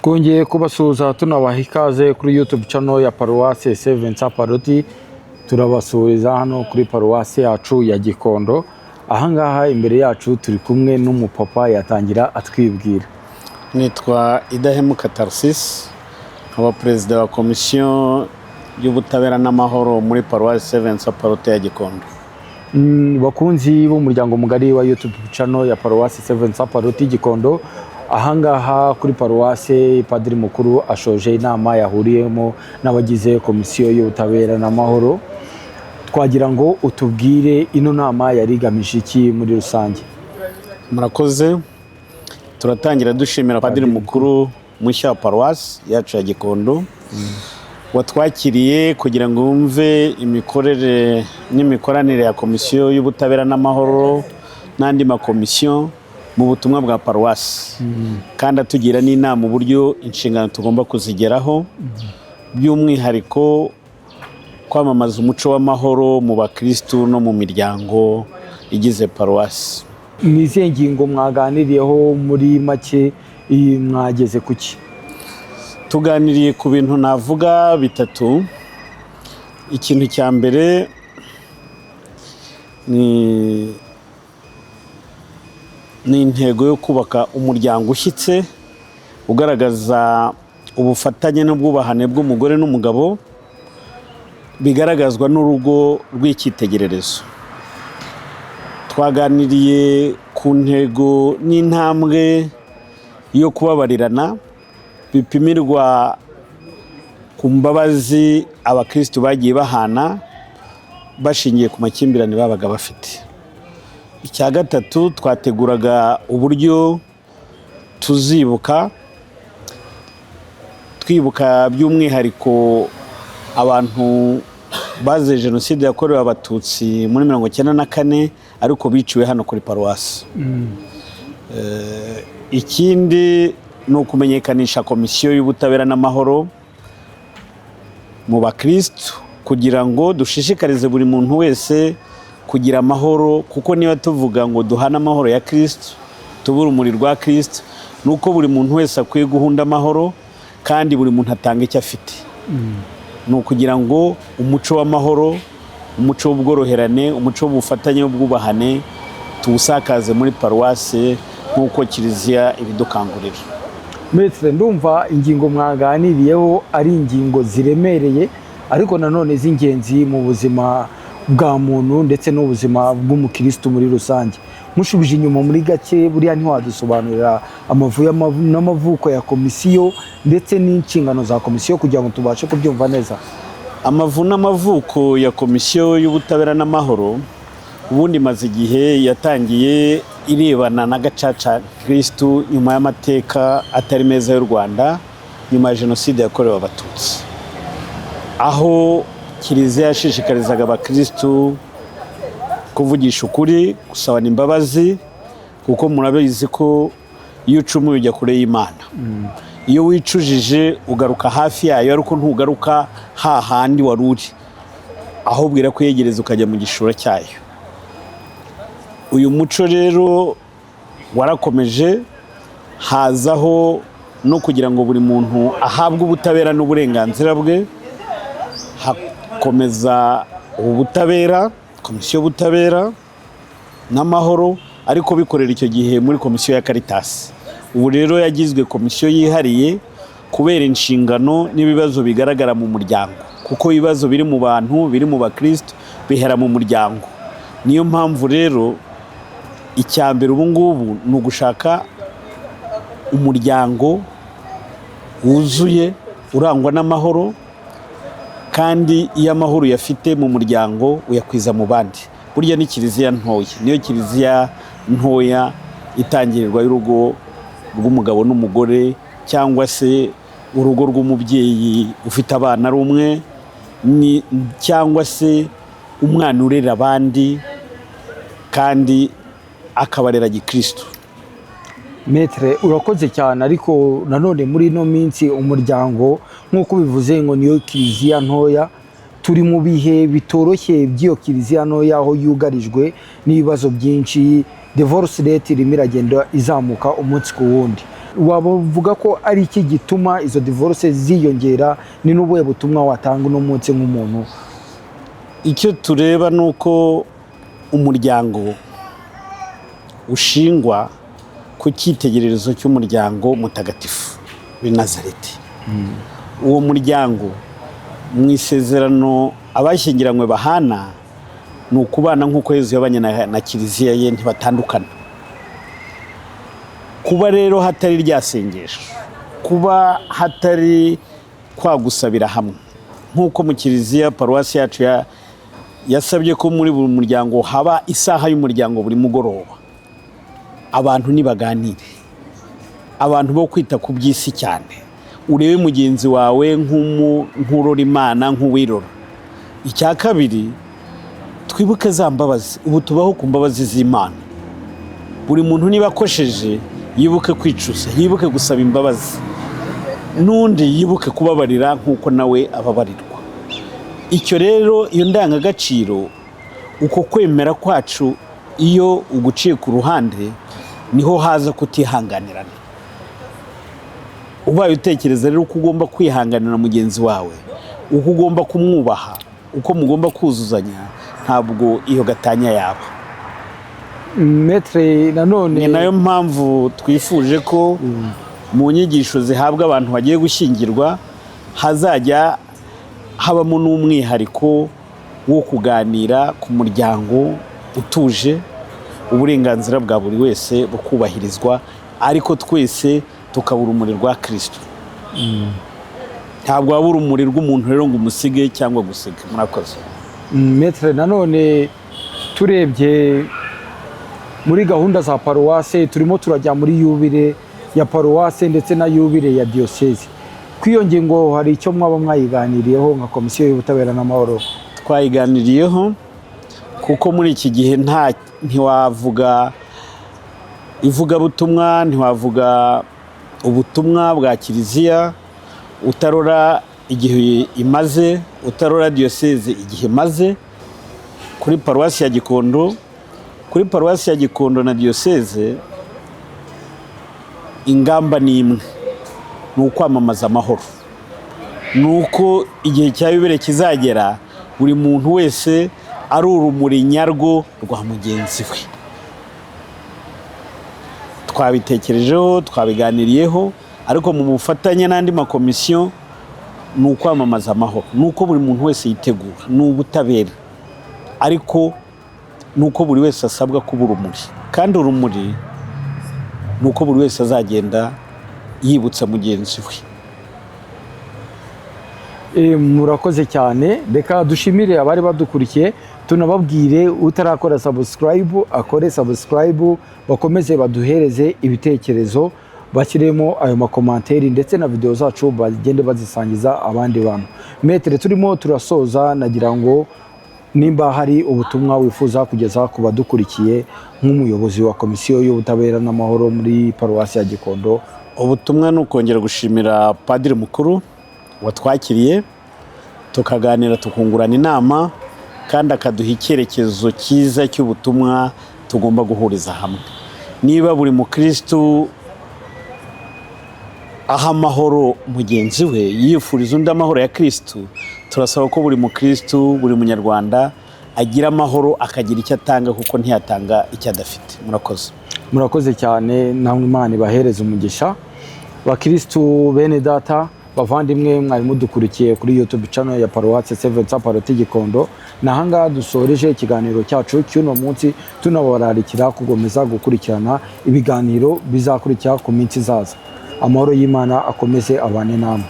Twongeye kubasuhuza, tunabaha ikaze kuri YouTube channel ya Paruwase Saint Vincent Pallotti. Turabasuhuriza hano kuri paruwase yacu ya Gikondo. Ahangaha imbere yacu turi kumwe n'umupapa, yatangira atwibwira. Nitwa Idahemuka Tharcisse, nkaba perezida wa komisiyo y'ubutabera n'amahoro muri Paruwasi Saint Vincent Pallotti ya Gikondo. Bakunzi b'umuryango mugari wa YouTube channel ya Paruwasi Saint Vincent Pallotti Gikondo, ahangaha kuri paruwase padiri mukuru ashoje inama yahuriyemo n'abagize komisiyo y'ubutabera n'amahoro. Twagira ngo utubwire ino nama yari igamije iki muri rusange? Murakoze. Turatangira dushimira padiri mukuru mushya wa paruwasi yacu ya Gikondo watwakiriye kugira ngo wumve imikorere n'imikoranire ya komisiyo y'ubutabera n'amahoro n'andi makomisiyo mu butumwa bwa paruwasi, kandi atugira n'inama uburyo inshingano tugomba kuzigeraho, by'umwihariko kwamamaza umuco w'amahoro mu bakirisitu no mu miryango igize paruwasi. Ni izihe ngingo mwaganiriyeho muri make? Iyi mwageze ku ki? Tuganiriye ku bintu navuga bitatu. Ikintu cya mbere ni intego yo kubaka umuryango ushyitse, ugaragaza ubufatanye n'ubwubahane bw'umugore n'umugabo, bigaragazwa n'urugo rw'icyitegererezo. Twaganiriye ku ntego n'intambwe yo kubabarirana, bipimirwa ku mbabazi abakirisitu bagiye bahana bashingiye ku makimbirane babaga bafite. Icya gatatu, twateguraga uburyo tuzibuka, twibuka by'umwihariko abantu bazize Jenoside yakorewe Abatutsi muri 94, ariko biciwe hano kuri paruwasi. Ikindi ni ukumenyekanisha komisiyo y'ubutabera n'amahoro mu bakirisitu, kugira ngo dushishikarize buri muntu wese kugira amahoro, kuko niba tuvuga ngo duhane amahoro ya Kirisitu, tube urumuri rwa Kirisitu, ni uko buri muntu wese akwiye guhunda amahoro, kandi buri muntu atanga icyo afite. Ni ukugira ngo umuco w'amahoro, umuco w'ubworoherane, umuco w'ubufatanye n'ubwubahane tuwusakaze muri paruwasi nk'uko Kiliziya ibidukangurira. Maître, ndumva ingingo mwaganiriyeho ari ingingo ziremereye, ariko nanone z'ingenzi mu buzima bwa muntu ndetse n'ubuzima bw'umukirisitu muri rusange. Mushubije inyuma muri gake, buriya ntiwadusobanurira amavu n'amavuko ya komisiyo ndetse n'inshingano za komisiyo, kugira ngo tubashe kubyumva neza? Amavu n'amavuko ya komisiyo y'ubutabera n'amahoro, ubundi imaze igihe. Yatangiye irebana na Gacaca kirisitu nyuma y'amateka atari meza y'u Rwanda nyuma ya Jenoside yakorewe Abatutsi, aho Kiliziya yashishikarizaga abakirisitu kuvugisha ukuri, gusabana imbabazi, kuko murabizi ko iyo ucumuye ujya kure y'Imana, iyo wicujije ugaruka hafi yayo, ariko ntugaruka hahandi wari uri, ahubwo irakwiyegereza ukajya mu gishura cyayo. Uyu muco rero warakomeje, hazaho no kugira ngo buri muntu ahabwe ubutabera n'uburenganzira bwe. Hakomeza ubu butabera, komisiyo y'ubutabera n'amahoro, ariko bikorera icyo gihe muri komisiyo ya Caritas. Ubu rero yagizwe komisiyo yihariye kubera inshingano n'ibibazo bigaragara mu muryango, kuko ibibazo biri mu bantu, biri mu bakristo, bihera mu muryango. Niyo mpamvu rero icya mbere ubu ngubu ni ugushaka umuryango wuzuye urangwa n'amahoro, kandi iyo amahoro uyafite mu muryango uyakwiza mu bandi. Burya ni kiliziya ntoya, niyo kiliziya ntoya itangirirwa y'urugo rw'umugabo n'umugore, cyangwa se urugo rw'umubyeyi ufite abana ari umwe, cyangwa se umwana urera abandi kandi akabarera gikristo. Maître, urakoze cyane. Ariko nanone muri ino minsi umuryango, nk'uko bivuze ngo niyo kiliziya ntoya, turi mu bihe bitoroshye by'iyo kiliziya ntoya, aho yugarijwe n'ibibazo byinshi. Divorce rate irimo iragenda izamuka umunsi ku wundi. Wabavuga ko ari iki gituma izo divorce ziyongera? Ni n'ubuhe butumwa watanga uno munsi nk'umuntu? Icyo tureba ni uko umuryango ushingwa ku cyitegererezo cy'umuryango mutagatifu w'i Nazareti. Uwo muryango, mu isezerano abashyingiranywe bahana, ni ukubana nk'uko Yezu yabanye na Kiliziya ye, ntibatandukana. Kuba rero hatari rya sengesho, kuba hatari kwagusabira hamwe, nk'uko mu kiliziya paruwasi yacu yasabye ko muri buri muryango haba isaha y'umuryango buri mugoroba, abantu nibaganire, abantu bo kwita ku by'isi cyane, urebe mugenzi wawe nk'urora Imana, nk'uwirora. Icya kabiri, twibuke za mbabazi. Ubu tubaho ku mbabazi z'Imana. Buri muntu niba akosheje, yibuke kwicuza, yibuke gusaba imbabazi, n'undi yibuke kubabarira nk'uko nawe ababarirwa. Icyo rero, iyo ndangagaciro, uko kwemera kwacu, iyo uguciye ku ruhande, niho haza kutihanganirana. Ubaye utekereza rero uko ugomba kwihanganira mugenzi wawe, uko ugomba kumwubaha, uko mugomba kuzuzanya, ntabwo iyo gatanya yaba. Maître, nanone Ni nayo mpamvu twifuje ko mu nyigisho zihabwa abantu bagiye gushyingirwa hazajya habamo n'umwihariko wo kuganira ku muryango utuje, uburenganzira bwa buri wese bukubahirizwa, ariko twese tukaba urumuri rwa Kirisito. Ntabwo waba urumuri rw'umuntu rero ngo umusige cyangwa gusige. Murakoze. Maître, nanone turebye muri gahunda za paruwase, turimo turajya muri yubile ya paruwase ndetse na yubile ya diyoseze. Ku iyo ngingo hari icyo mwaba mwayiganiriyeho nka Komisiyo y'Ubutabera n'Amahoro? Twayiganiriyeho, kuko muri iki gihe ntiwavuga ivugabutumwa, ntiwavuga ubutumwa bwa kiliziya utarora igihe imaze, utarora diyoseze igihe imaze. Kuri paruwasi ya Gikondo na diyoseze, ingamba ni imwe, ni ukwamamaza amahoro, ni uko igihe cya yubile kizagera buri muntu wese ari urumuri nyarwo rwa mugenzi we. Twabitekerejeho, twabiganiriyeho, ariko mu bufatanye n'andi makomisiyo, ni ukwamamaza amahoro, ni uko buri muntu wese yitegura, ni ubutabera, ariko ni uko buri wese asabwa kuba urumuri, kandi urumuri ni uko buri wese azagenda yibutsa mugenzi we. Murakoze cyane. Reka dushimire abari badukurikiye, tunababwire utarakora subscribe akore subscribe, bakomeze baduhereze ibitekerezo, bashyiremo ayo ma commentaires, ndetse na video zacu bagende bazisangiza abandi bantu. Maître, turimo turasoza, nagira ngo nimba hari ubutumwa wifuza kugeza ku badukurikiye nk'umuyobozi wa Komisiyo y'Ubutabera n'Amahoro muri Paruwasi ya Gikondo. Ubutumwa ni ukongera gushimira padiri mukuru watwakiriye, tukaganira, tukungurana inama, kandi akaduha icyerekezo cyiza cy'ubutumwa tugomba guhuriza hamwe. Niba buri mukirisitu aha amahoro mugenzi we, yifuriza undi amahoro ya Kirisitu, turasaba ko buri mukirisitu, buri munyarwanda agira amahoro, akagira icyo atanga, kuko ntiyatanga icyo adafite. Murakoze. Murakoze cyane namwe, Imana ibahereze umugisha. Bakirisitu bene data, bavandimwe mwari mudukurikiye kuri YouTube channel ya Paruwasi Saint Vincent Pallotti Gikondo, ni ahangaha dusoreje ikiganiro cyacu cy'uno munsi, tunabararikira gukomeza gukurikirana ibiganiro bizakurikira ku minsi izaza. Amahoro y'Imana akomeze abane namwe.